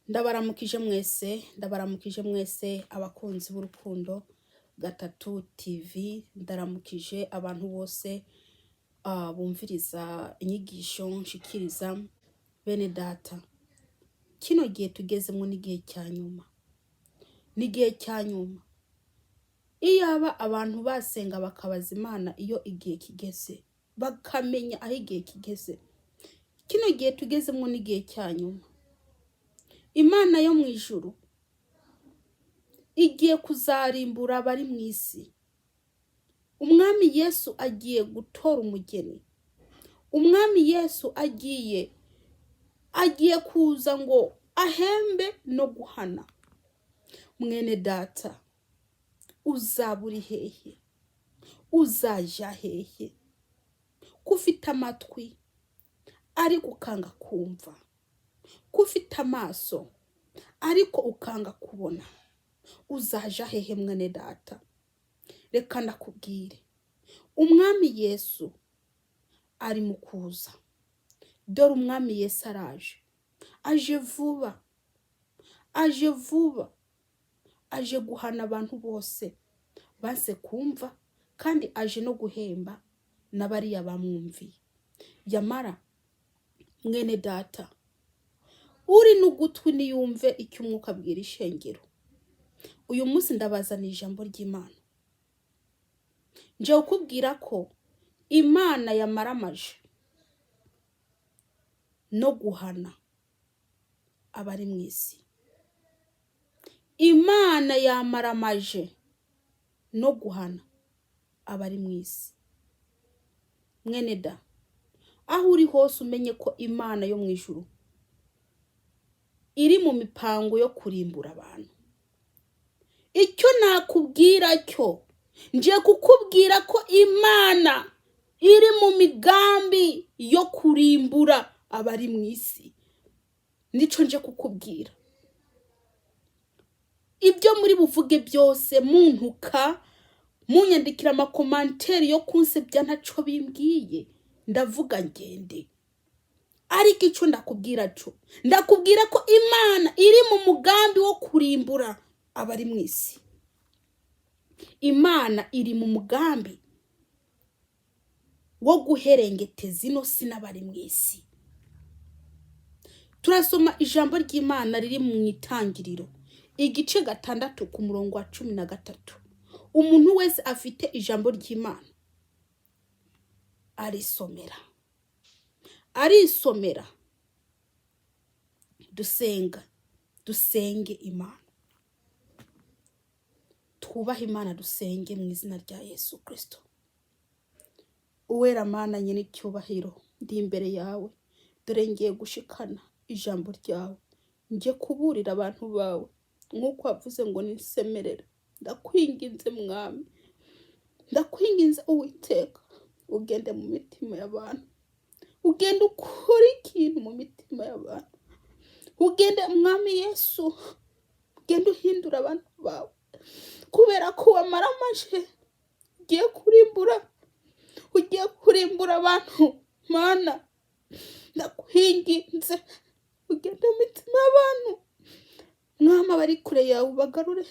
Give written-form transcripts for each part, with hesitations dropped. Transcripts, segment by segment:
Ndabaramukije mwese, ndabaramukije mwese abakunzi b'Urukundo Gatatu TV. Ndaramukije abantu bose bumviriza inyigisho nshikiriza. Bene data, kino gihe tugezemo n'igihe cya nyuma, n'igihe cya nyuma. Iyaba abantu basenga bakabaza Imana iyo igihe kigeze, bakamenya aho igihe kigeze. Kino gihe tugezemo n'igihe cya nyuma. Imana yo mu ijuru igiye kuzarimbura abari mu isi. Umwami Yesu agiye gutora umugeni. Umwami Yesu agiye kuza ngo ahembe no guhana. Mwene data, uzaba uri hehe? Uzaja hehe? Ko ufite amatwi ariko ukanga kumva, ko ufite amaso ariko ukanga kubona, uzaja hehe, mwene data? Reka ndakubwire, Umwami Yesu ari mu kuza. Dore Umwami Yesu araje, aje vuba, aje vuba, aje guhana abantu bose banse kumva, kandi aje no guhemba n'abariya bamwumviye. Yamara mwene data, uri n'ugutwi niyumve icyo Umwuka abwira ishengero. Uyu munsi ndabazaniye ijambo ry'Imana. Nje kukubwira ko Imana yamaramaje no guhana abari mu isi. Imana yamaramaje no guhana abari mu isi. Mwene da, aho uri hose umenye ko Imana yo mu ijuru iri mu mipango yo kurimbura abantu. Icyo nakubwira cyo, ngiye kukubwira ko Imana iri mu migambi yo kurimbura abari mu isi. Nicyo nje kukubwira. Ibyo muri buvuge byose, muntuka, munyandikira amacommentaires yo kunsebya, ntaco bimbwiye. Ndavuga ngende, ariko icyo ndakubwira cyo, ndakubwira ko Imana iri mu mugambi wo kurimbura abari mu isi. Imana iri mu mugambi wo guherengeteza ino si n'abari mu isi. Turasoma ijambo ry'Imana riri mu Itangiriro igice 6 ku murongo wa 13. Umuntu wese afite ijambo ry'Imana arisomera, arisomera. Dusenga, dusenge Imana, twubahe Imana, dusenge mu izina rya Yesu Kirisito. Uwera Mana nyine icyubahiro, ndi imbere yawe. Dore ngiye gushikana ijambo ryawe, njye kuburira abantu bawe nk'uko wavuze ngo nisemerere. Ndakwinginze Mwami, ndakwinginze Uwiteka, ugende mu mitima y'abantu, ugende ukore ikintu mu mitima y'abantu. Ugende Mwami Yesu, ugende uhindura abantu bawe, kubera ko wamaramaje ugiye kurimbura, ugiye kurimbura abantu. Mana, ndakwinginze, ugende mu mitima y'abantu. Mwami, abari kure yawe ubagarure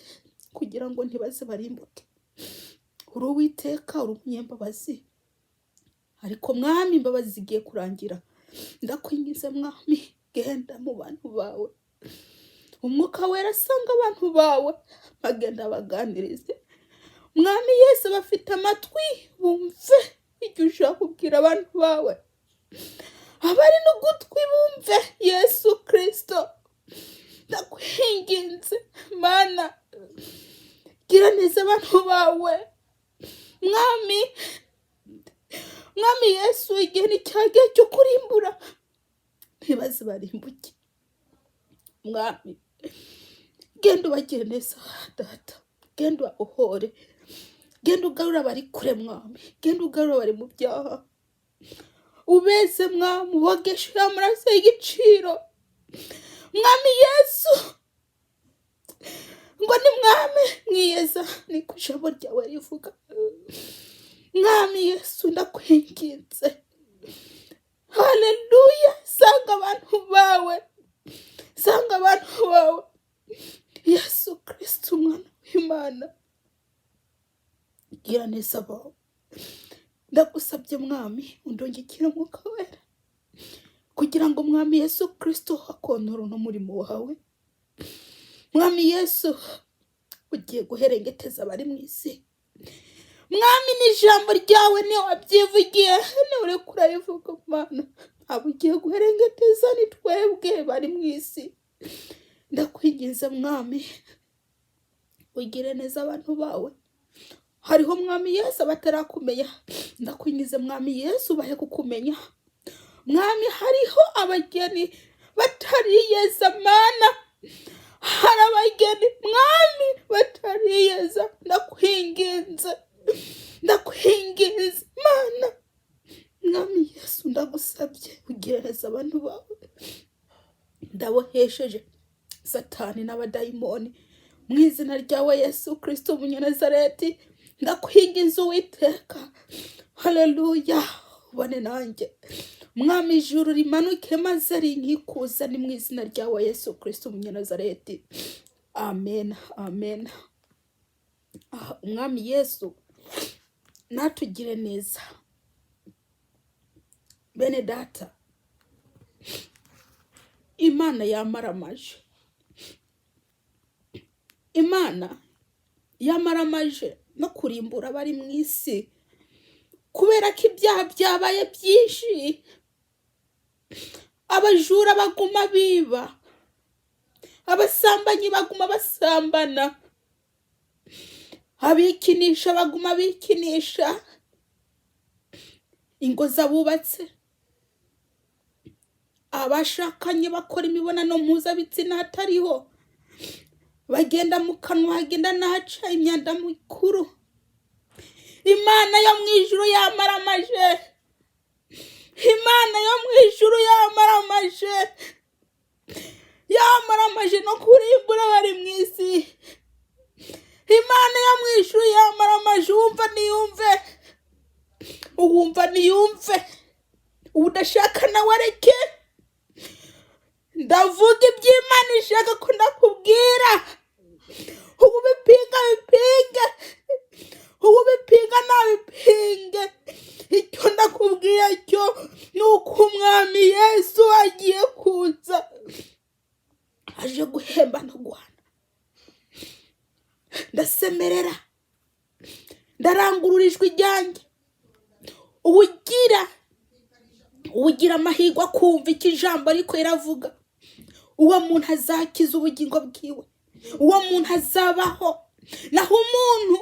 kugira ngo ntibaze barimbuke. Uri Uwiteka, uri umunyembabazi, ariko Mwami, imbabazi zigiye kurangira. Ndakwinginze Mwami, genda mu bantu bawe. Umwuka Wera asanga abantu bawe, bagenda baganirize. Mwami Yesu, bafite amatwi bumve icyo ushaka kubwira abantu bawe, abari n'ugutwi bumve. Yesu Kirisito, ndakwinginze Mana, gira neza abantu bawe. Mwami, Mwami Yesu, igihe ni cyagihe cyo kurimbura, ntibaze barimbuke. Mwami, genda ubagire neza. Data, genda uhore, genda ugarura abari kure. Mwami, genda ugarura abari mu byaha, ubeze. Mwami, ubogeshe amaraso y'igiciro. Mwami Yesu, ngo ni mwami mwiyeza, niko ijambo ryawe rivuga. Mwami Yesu, ndakwinginze. Haleluya! Sanga abantu bawe, sanga abantu. Mana, gira neza abawe. Ndagusabye Mwami, undungikire Umwuka Wera kugira ngo Mwami Yesu Kirisito akontora uno murimo wawe. Mwami Yesu, ugiye guherengeteza abari mu isi. Mwami, n'ijambo ryawe niyo wabyivugiye, niwe uri kurabivuga. Mana, abo ugiye guherengeteza ni twebwe bari mu isi. Ndakwinginze Mwami, ugire neza abantu bawe. Hariho, Mwami Yesu, abatarakumenya. Ndakwinginze Mwami Yesu, ubahe kukumenya. Mwami, hariho abageni batariyeza. Mana, hari abageni, Mwami, batariyeza. Ndakwinginze, ndakwinginze Mana. Mwami Yesu, ndagusabye ugire neza abantu bawe. Ndabohesheje Satani n'abadayimoni mu izina ryawe Yesu Kirisito Umunyanazareti. Ndakwinginze Uwiteka, haleluya, ubane nanjye Mwami. Ijuru rimanuke maze rinkikuza, ni mu izina ryawe Yesu Kirisito Umunyanazareti, amen, amen. Ah, Umwami Yesu natugire neza. Bene data, Imana yamaramaje, Imana yamaramaje no kurimbura abari mu isi kubera ko ibyaha byabaye byinshi. Abajura baguma biba, abasambanyi baguma basambana, abikinisha baguma bikinisha, ingo z'abubatse, abashakanye bakora imibonano mpuzabitsina hatariho, bagenda mu kanwa, hagenda n'ahaca imyanda mikuru. Imana yo mu ijuru yamaramaje, Imana yo mu ijuru yamaramaje, yamaramaje no kurimbura bari mu isi. Imana yo mu ijuru yamaramaje. Uwumva niyumve, uwumva niyumve, udashaka nawe areke. Ndavuga iby'Imana ishaka ko ndakubwira. Ubu bipinga bipinge, ubu bipinga ntabipinge. Icyo ndakubwira cyo ni uko Umwami Yesu agiye kuza, aje guhemba no guhana. Ndasemerera, ndarangurura ijwi ryanjye. Ugira amahirwe akumva icyo ijambo ariko iravuga, uwo muntu azakiza ubugingo bwiwe, uwo muntu azabaho. Naho umuntu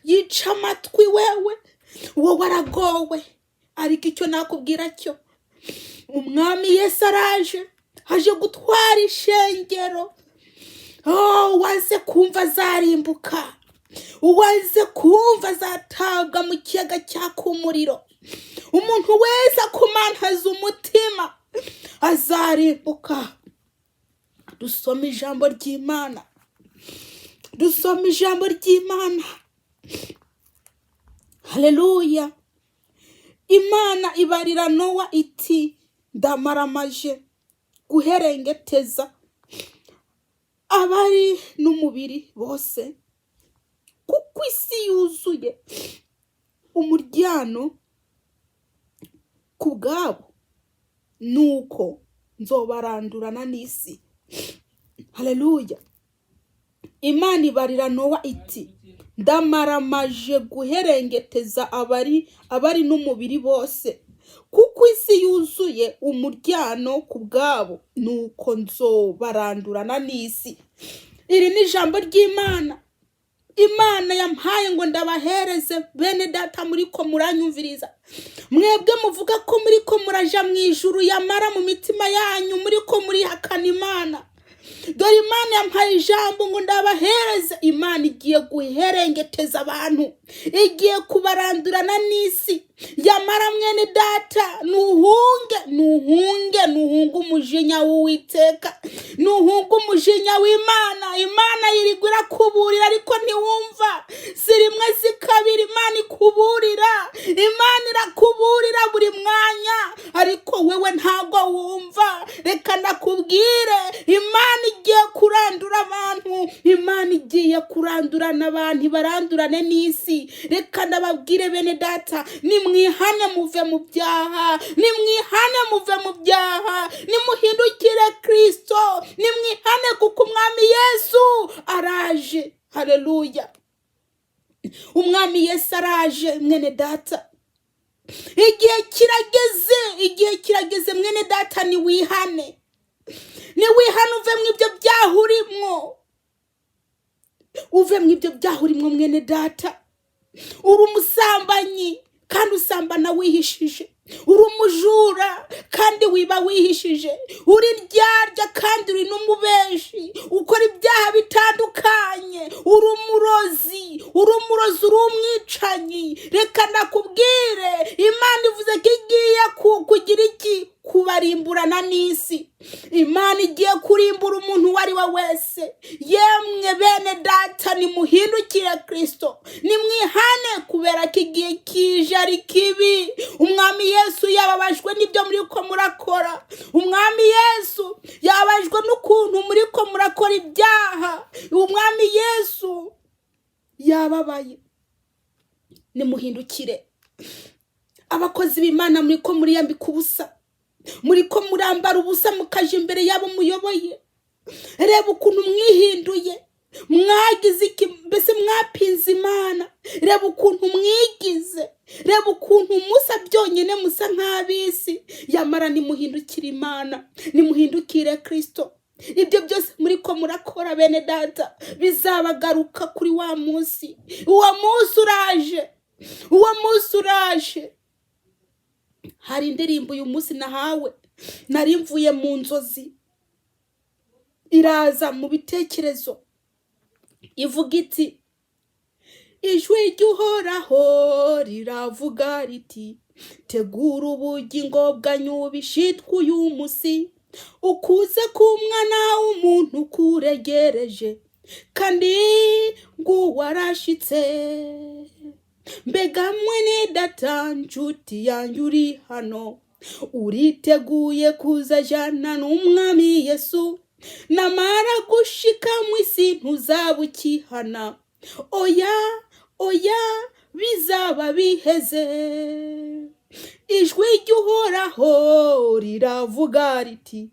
yica amatwi wewe, uwo waragowe. Ariko icyo nakubwira cyo, Umwami Yesu araje, aje gutwara ishengero. Oh, waze kumva azarimbuka, uwaze kumva azatabwa mu kiyaga cyaka umuriro. Umuntu wese akumantaza umutima azarimbuka. Dusome ijambo ry'Imana, dusome ijambo ry'Imana. Haleluya. Imana ibarira Nowa iti: "Ndamaramaje guherengeteza abari n'umubiri bose, kuko isi yuzuye umuryano ku bwabo, nuko nzobarandurana n'isi." Haleluya. Imana ibarira Nowa iti: "Ndamaramaje guherengeteza abari n'umubiri bose, kuko isi yuzuye umuryano ku bwabo, nuko nzobarandurana n'isi." Iri ni ijambo ry'Imana Imana yampaye ngo ndabahereze. Bene data, muri ko muranyumviriza, mwebwe muvuga ko muri ko muraja mu ijuru, yamara mu mitima yanyu muri ko murihakana Imana. Dore Imana yampaye ijambo ngo ndabahereze. Imana igiye guherengeteza abantu, igiye kubarandurana n'isi. Yamara mwene data, nuhunge, nuhunge, nuhunge umujinya w'Uwiteka, nuhunge umujinya w'Imana. Imana yirirwa irakuburira ariko ntiwumva. Si rimwe, si kabiri Imana ikuburira. Imana irakuburira buri mwanya, ariko wewe ntabwo wumva. Reka ndakubwire, Imana igiye kurandurana n'isi. kurandura abantu. Imana igiye kurandurana abantu, ibarandurane n'isi. Reka ndababwire bene data, nimwihane muve mu byaha, nimwihane muve mu byaha, nimuhindukire Kristo, nimwihane kuko umwami Yesu araje. Haleluya, umwami Yesu araje mwene data. Igihe kirageze, igihe kirageze mwene data, niwihane, niwihane uve mu ibyo byaha urimwo, uve mu ibyo byaha urimwo mwene data. Uri umusambanyi kandi usambana wihishije, uri umujura kandi wiba wihishije, uri indyarya kandi uri n'umubeshi, ukora ibyaha bitandukanye, uri umurozi, uri umurozi, uri umwicanyi. Reka ndakubwire, Imana ivuze ko igiye kugira iki? Kubarimburana n'isi. Imana igiye kurimbura umuntu uwo ari we wese. Yemwe bene data, nimuhindukire Kristo, nimwihane kubera ko igihe kije ari kibi. Umwami Yesu yababajwe n'ibyo muri ko murakora. Umwami Yesu yababajwe n'ukuntu muri ko murakora ibyaha. Umwami Yesu yababaye. Nimuhindukire. Abakozi b'Imana muri ko muriyambika ubusa, muri ko murambara ubusa mukaja imbere y'abo muyoboye. Reba ukuntu mwihinduye, mwagize iki? Mbese mwapinze Imana. Reba ukuntu mwigize, reba ukuntu musa byonyine, musa nk'ab'isi. Yamara nimuhindukire Imana, nimuhindukire Kristo. Ibyo byose muri ko murakora bene data bizabagaruka kuri wa munsi. Uwo munsi uraje, uwo munsi uraje. Hari indirimbo uyu munsi nahawe, nari mvuye mu nzozi, iraza mu bitekerezo, ivuga iti: ijwi ry'Uhoraho riravuga riti, tegura ubugingo bwanyu bishitwe uyu munsi, ukuze k'umwana w'umuntu kuregereje, kandi nguwarashitse. Mbega mwene data, nshuti yanjye uri hano, uriteguye kuzajana n'umwami Yesu? Namara gushika mu isi ntuzaba ukihana. Oya, oya, bizaba biheze. Ijwi ry'Uhoraho riravuga riti,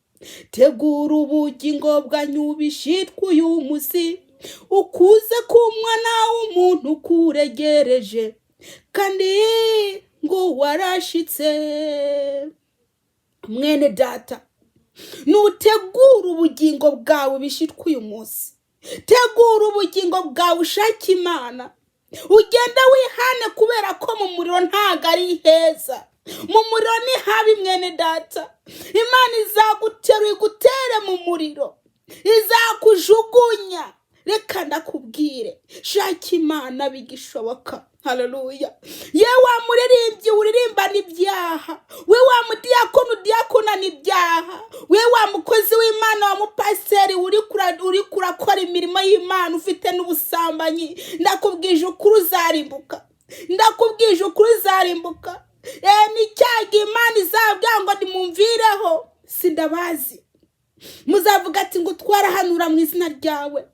tegura ubugingo bwanyu bishitwe uyu munsi, ukuze k'umwana w'umuntu kuregereje, kandi ngo warashitse. Mwene data, nutegura ubugingo bwawe bishitwe uyu munsi, tegura ubugingo bwawe, ushake Imana, ugende wihane, kubera ko mu muriro ntago ari heza. Mu muriro ni habi mwene data. Imana izaguterura igutere mu muriro, izakujugunya. Reka ndakubwire, shaka Imana bigishoboka. Haleluya. Ye wa muririmbyi uririmbana ibyaha, we wa mudiyakoni udiyakonana ibyaha, we wa mukozi w'Imana wa mupasiteri uri kurakora imirimo y'Imana ufite n'ubusambanyi, ndakubwije ukuri uzarimbuka, ndakubwije ukuri uzarimbuka. Ni cyagihe Imana izabwira ngo nimumvireho, sindabazi. Muzavuga ati ngo twarahanura mu izina ryawe,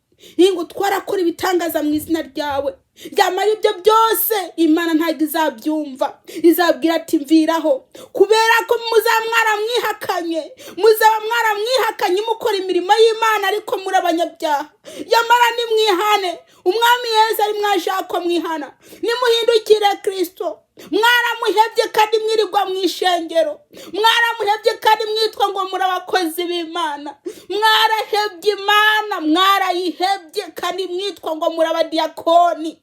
ngo twarakora ibitangaza mu izina ryawe. Byamara ibyo byose Imana ntabwo izabyumva, izabwira ati mviraho, kubera ko muzaba mwaramwihakanye, muzaba mwaramwihakanye mukora imirimo y'Imana ariko muri abanyabyaha. Yamara nimwihane, umwami Yesu ari mwashaka mwihana, nimuhindukire Kristo. Mwaramuhebye kandi mwirirwa mu ishengero, mwaramuhebye kandi mwitwa ngo muri abakozi b'Imana. Mwarahebye Imana, mwarayihebye kandi mwitwa ngo muri abadiyakoni.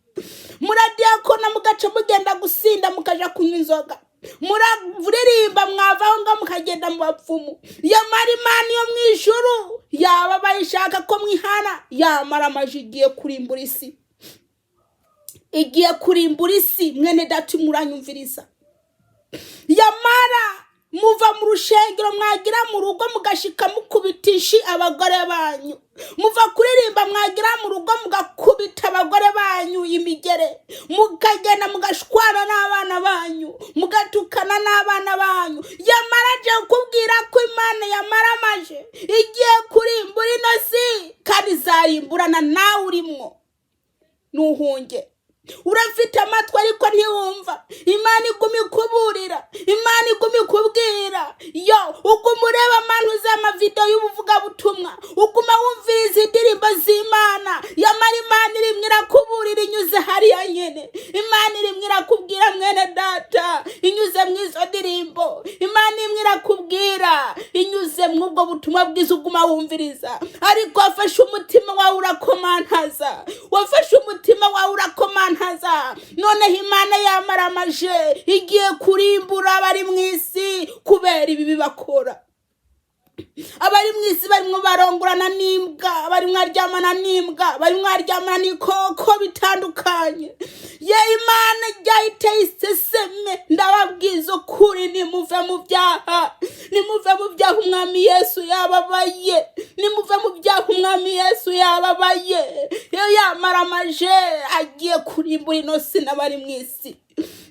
Muradiyakona mugaca mugenda gusinda, mukaja kunywa inzoga, muraririmba mwavaho ngo mukagenda mu bapfumu. Yamara Imana yo mu ijuru yaba bayishaka ko mwihana. Yamara amaji igiye kurimbura isi, igiye kurimbura isi mwene data, muranyumviriza. Yamara muva mu rushengero mwagira mu rugo mugashika mukubita inshi abagore banyu, muva kuririmba mwagira mu rugo mugakubita abagore banyu imigere, mukagenda mugashwana n'abana banyu, mugatukana n'abana banyu. Yamara aje kukubwira ko Imana yamaramaje igiye kurimbura ino si, kandi izabarimburana nawe urimwo. Nuhunge. Urafite amatwi ariko ntiwumva. Imana iguma ikuburira, Imana iguma ikubwira. Yo uguma ureba amantu z'amavidewo y'ubuvugabutumwa, uguma wumviriza indirimbo z'Imana, yamara Imana irimwo irakuburira inyuze hariya nyene. Imana irimwo irakubwira, mwene data, inyuze mu izo ndirimbo. Imana imwe irakubwira inyuze mw'ubwo butumwa bwiza uguma wumviriza, ariko wafashe umutima wawe urakomantaza, wafashe umutima wawe urakomantaza. Noneho Imana yamaramaje, igiye kurimbura abari mu isi kubera ibi bakora. Abari mu isi barimwo barongorana n'imbwa, barimwo aryamana n'imbwa, barimwo aryamana n'ikoko bitandukanye. Ye Imana ryayiteye iseseme. Ndababwiza ukuri, nimuve mu byaha, nimuve mu byaha, Umwami Yesu yababaye. Nimuve mu byaha, Umwami Yesu yababaye. Iyo yamaramaje, agiye kurimbura ino si n'abari mu isi.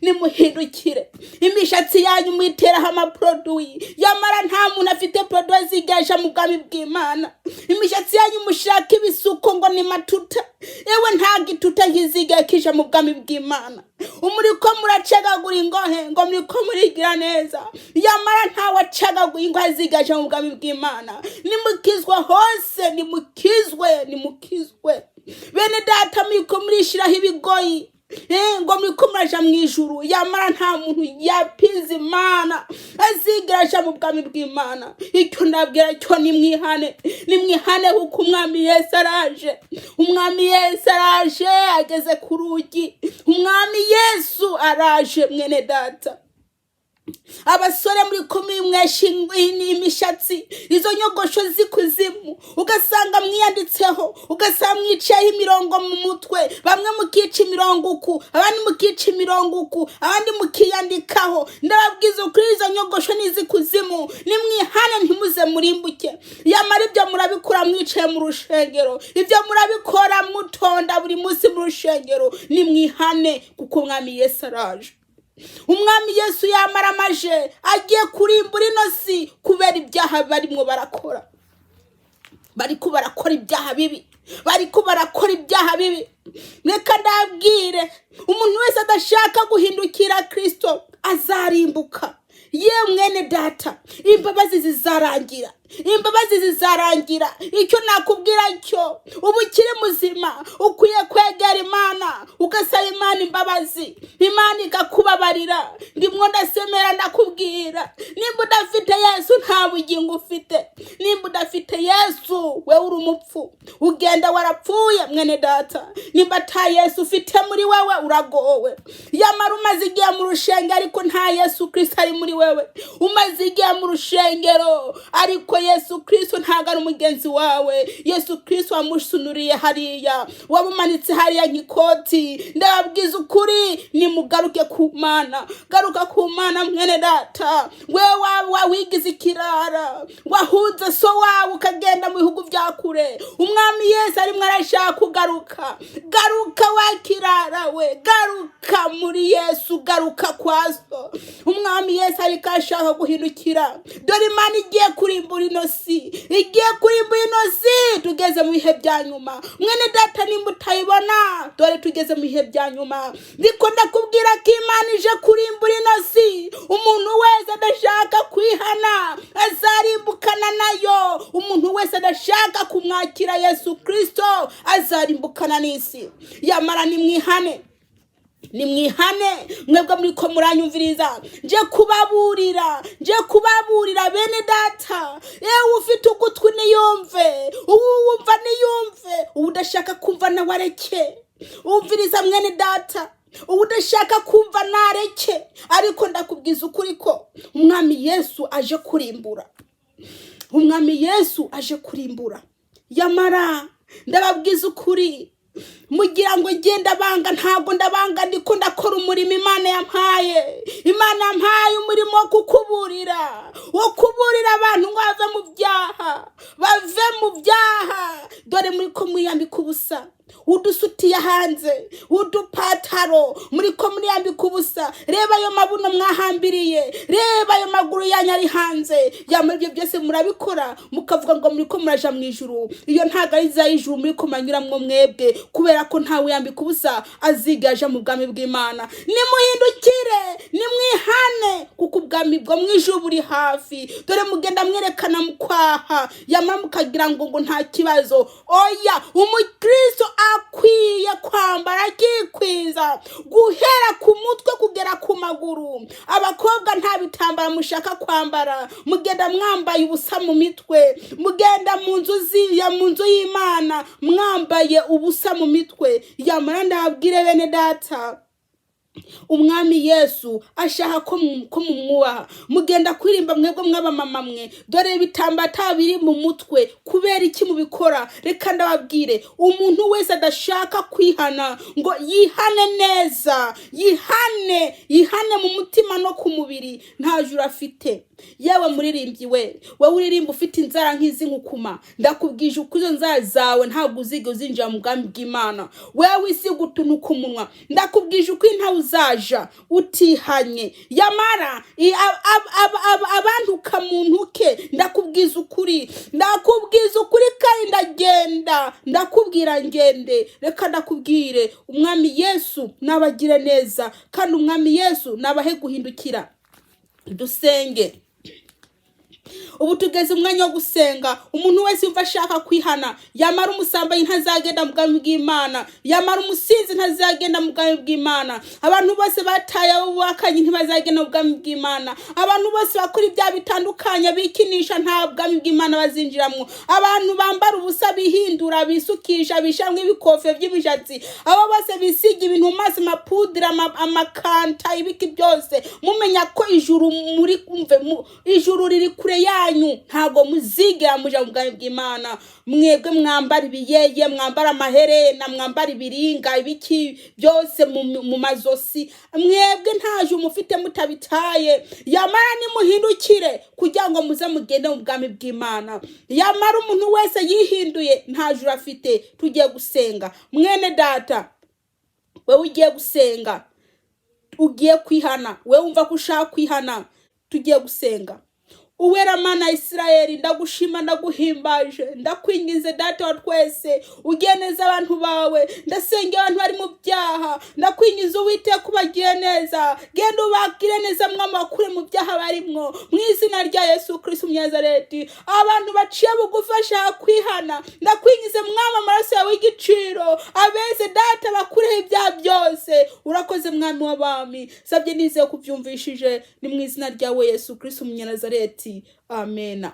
Nimuhindukire. Imishatsi yanyu muyiteraho amaproduits, yamara nta muntu afite produit zigaja mu bwami bw'Imana. Imishatsi yanyu mushaka ibisuko ngo ni matuta, ewe nta gituta nkizigaye kija mu bwami bw'Imana. Umuriko muracagagura ingohe ngo muriko murigira neza, yamara ntawacagaguye ingohe zigaje mu bwami bw'Imana. Nimukizwe hose, nimukizwe, nimukizwe, bene data. Muriko murishiraho ibigoyi ngo muriko muraja mu ijuru, yamara nta muntu yapinze Imana azigera aja mu bwami bw'Imana. Icyo ndabwira cyo, nimwihane, nimwihane, kuko Umwami Yesu araje. Umwami Yesu araje, ageze ku rugi. Umwami Yesu araje, mwene data. Abasore muri kumwimwesha imishatsi, izo nyogosho z'ikuzimu, ugasanga mwiyanditseho, ugasanga mwicayeho imirongo mu mutwe, bamwe mukica imirongo uku, abandi mukica imirongo uku, abandi mukiyandikaho. Ndababwiza ukuri, izo nyogosho ni iz'ikuzimu. Nimwihane, ntimuze murimbuke. Yamara ibyo murabikora mwicaye mu rushengero, ibyo murabikora mutonda buri munsi mu rushengero. Nimwihane, kuko Umwami Yesu araje. Umwami Yesu yamaramaje, agiye kurimbura ino si kubera ibyaha barimwo barakora. Bariko barakora ibyaha bibi, bariko barakora ibyaha bibi. Reka ndabwire, umuntu wese adashaka guhindukira Kristo azarimbuka. Ye mwene data, imbabazi zizarangira, imbabazi zizarangira. Icyo nakubwira cyo, ubu ukiri muzima ukwiye kwegera Imana, ugasaba Imana imbabazi, Imana ikakubabarira. Ndimwo ndasemera, ndakubwira, nimba udafite Yesu nta bugingo ufite. Nimba udafite Yesu, wewe uri umupfu, ugenda warapfuye, mwene data. Nimba ata Yesu ufite muri wewe, uragowe. Yamara umaze igihe mu rushengero ariko nta Yesu Kristo ari muri wewe, umaze igihe mu rushengero ariko Yesu Kristo ntabwo ari umugenzi wawe, Yesu Kristo wamusunuriye hariya, wamumanitse hariya nk'ikoti. Ndababwiza ukuri, nimugaruke ku Mana. Garuka ku Mana, mwene data. Wewe waba wigize ikirara, wahunze so wawe ukagenda mu bihugu bya kure, Umwami Yesu arimwo arashaka kugaruka. Garuka wakirara we, garuka muri Yesu, garuka kwa so. Umwami Yesu ariko ashaka guhindukira. Dore Imana igiye kurimbura ino si, igiye kurimbura ino si. Tugeze mu bihe bya nyuma, mwene data. Nimba utayibona, dore tugeze mu bihe bya nyuma. Ndiko ndakubwira ko Imana ije kurimbura ino si. Umuntu wese adashaka kwihana azarimbukana nayo. Umuntu wese adashaka kumwakira Yesu Kristo azarimbukana n'isi. Yamara nimwihane, nimwihane mwebwe muri ko muranyumviriza. Nje kubaburira, nje kubaburira, bene data. Yewe ufite ugutwi niyumve, uwumva niyumve, udashaka kumva nawe areke. Umviriza, mwene data, udashaka kumva nareke, ariko ndakubwiza ukuri ko Umwami Yesu aje kurimbura. Umwami Yesu aje kurimbura. Yamara ndababwiza ukuri, mugira ngo ngenda banga, ntabwo ndabanga. Ndiko ndakora umurimo Imana yampaye. Imana yampaye umurimo wo kukuburira, wo kuburira abantu ngo bave mu byaha, bave mu byaha. Dore muri ko mwiyambika ubusa. Udusutiye hanze, udupataro, muri ko muriyambika ubusa. Reba ayo mabuno mwahambiriye, reba ayo maguru yanyu ari hanze. Yamara ibyo byose murabikora, mukavuga ngo muri ko muraja mu ijuru. Iyo ntabwo ari za ijuru muri ko manyuramwo mwebwe, kubera ko ntawe yambika ubusa aziga aja mu bwami bw'Imana. Nimuhindukire, nimwihane, kuko ubwami bwo mu ijuru buri hafi. Dore mugenda mwerekana mu kwaha, yamara mukagira ngo nta kibazo. Oya, umukristo akwiye kwambara akikwiza guhera ku mutwe kugera ku maguru. Abakobwa, nta bitambara mushaka kwambara, mugenda mwambaye ubusa mu mitwe, mugenda mu nzu mu nzu y'Imana mwambaye ubusa mu mitwe. Yamara ndababwire bene data, Umwami Yesu ashaka ko mumwubaha. Mugenda kwirimba mwebwe mw'abamama mwe, dore ibitambata biri mu mutwe. Kubera iki mubikora? Reka ndababwire, umuntu wese adashaka kwihana ngo yihane neza, yihane, yihane mu mutima no ku mubiri, nta juru afite. Yewe muririmbyi we, wowe uririmba ufite inzara nk'izi nkukuma, ndakubwije uko izo nzara zawe ntabwo uziga uzinjira mu bwami bw'Imana. Wewe wisiga utuntu ku munwa, ndakubwije uko ntawe uzaja utihanye. Yamara abantu kamuntuke, ndakubwiza ukuri, ndakubwiza ukuri, kandi ndagenda ndakubwira ngende. Reka ndakubwire, Umwami Yesu nabagire neza, kandi Umwami Yesu nabahe guhindukira. Dusenge. Ubu tugeze umwanya wo gusenga. Umuntu wese yumva ashaka kwihana. Yamara umusambanyi ntazagenda mu bwami bw'Imana, yamara umusinzi ntazagenda mu bwami bw'Imana, abantu bose bataye abo bubakanye ntibazagenda mu bwami bw'Imana, abantu bose bakora ibyaha bitandukanye bikinisha nta bwami bw'Imana bazinjiramo, abantu bambara ubusa, bihindura, bisukisha, bishamwe ibikofe by'imishatsi, abo bose bisiga ibintu mu maso, amapudire, amakanta, ibiki byose, mumenya ko ijuru muri kumve ijuru riri kure yanyu, ntabwo muzigera muja mu bwami bw'Imana. Mwebwe mwambara ibiyeye, mwambara amaherena, mwambara ibiringa, ibiki byose mu mazosi, mwebwe nta juru mufite mutabitaye. Yamara nimuhindukire kugira ngo muze mugende mu bwami bw'Imana. Yamara umuntu wese yihinduye nta juru afite. Tugiye gusenga. Mwene data, wewe ugiye gusenga, ugiye kwihana, wewe wumva ko ushaka kwihana, tugiye gusenga. Uwera Mana ya Isirayeli, ndagushima, ndaguhimbaje, ndakwinginze Data wa twese, ugiye neza abantu bawe. Ndasengera abantu bari mu byaha, ndakwinginze Uwiteka ubagire neza, genda ubagire neza Mwami, bakure mu byaha barimwo, mu izina rya Yesu Kristo Umunazareti. Abantu baciye bugufi bashaka kwihana, ndakwinginze Mwami, amaraso yawe y'igiciro abeze Data, bakureho ibyaha byose. Urakoze Mwami w'abami, sabye nizeye kubyumvishije, ni mu izina ryawe Yesu Kristo Umunyanazareti, amena.